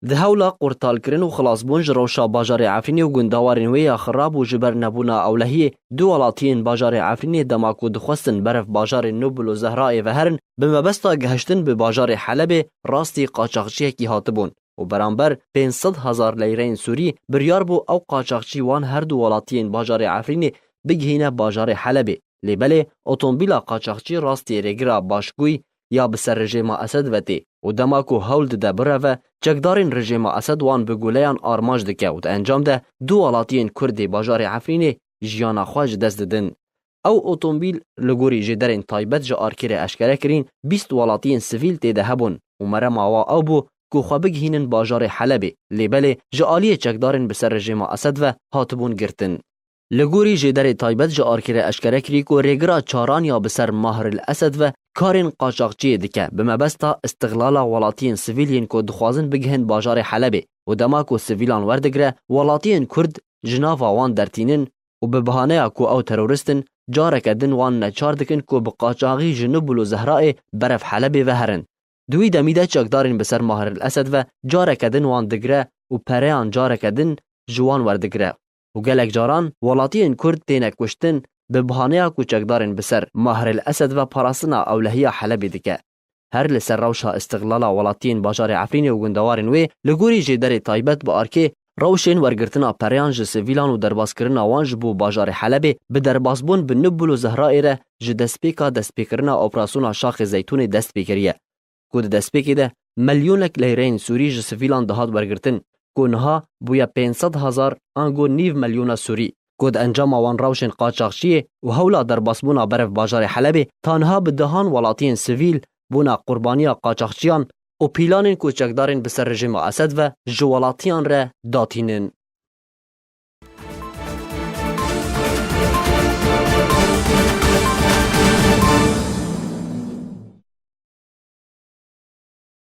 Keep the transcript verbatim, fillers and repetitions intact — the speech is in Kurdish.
Di hewla qurtalkirin û xilasbûn ji rewşa bajarê Efrînê û gundewarên wê ya xirab û ji ber nebûna ewlehiyê, du welatiyên bajarê Efrînê dema ku dixwestin berev bajarên Nubul û Zehrayê ve herin, bi mebesta gihiştin bi bajarê Helebê rastî qaçaxçiyekî hatibûn û beramber pênc sed hezar leyreyên Sûrî biryar bû ew qaçaxçî wan her du welatiyên bajarê Efrînê bigihîne bajarê Helebê. Lê belê otomobîla qaçaxçî rastî rêgira Başgûy ya bi ser rejêma Esed ve tê û dema ku hewl dide bireve, çekdarên rejêma Esed wan bi guleyan armanc dike û di encam de du welatiyên Kurd ê bajarê Efrînê jiyana xwe ji dest didin. Ew otomobîl li gorî jêderên taybet ji Arkê re eşkere kirîn, bîst welatiyên sivîl tê de hebûn û merema wa ew bû ku xwe bigihînin bajarê Helebê, lê belê ji aliyê çekdarên bi ser rejêma Esed ve hatibûn girtin. Li gorî jêderê taybet ji Arkê re eşkere kirî ku rêgira çaran ya bi ser Mahr el Esed ve karên qaçaxçiyê dike, bi mebesta îstixlala welatiyên sivîl yên ku dixwazin bigihin bajarê Helebê û dema ku sivîlan werdigire, welatiyên Kurd ji nava wan dertînin û bi bihaneya ku ew terorîst in, careke din wan neçar dikin ku bi qaçaxî ji Nubul û Zehrayê berev Helebê ve herin. Di wî demî de çekdarên bi ser Mahr el Esed ve careke din wan digire û pereyan careke din ji wan werdigire. Û gelek caran welatiyên Kurd têne kuştin bi bihaneya ku çekdarên bi ser Mahr el Esed ve parastina ewlehiya Helebê dike. Her li ser rewşa îstixlala welatiyên bajarê Efrînê û gundewarên wê, li gorî jêderê taybet bi Arkê, rewşên wergirtina pereyan ji sivîlan û derbaskirina wan ji bo bajarê Helebê bi derbasbûn bi Nubul û Zehrayê re ji destpêka destpêkirina operasyona Şaxê Zeytûnê dest pê kiriye. Ku di destpêkê de milyonek leyreyên Sûrî ji sivîlan dihat wergirtin, ku niha bûye pênc sed hezar ango nîv milyona Sûrî, ku di encama wan rewşên qaçaxçiyê û hewla derbasbûna berev bajarê Helebê, ta niha bi dehan welatiyên sivîl bûna qurbaniya qaçaxçiyan û pîlanên ku çekdarên bi ser rejîma Esed ve ji welatiyan re datînin.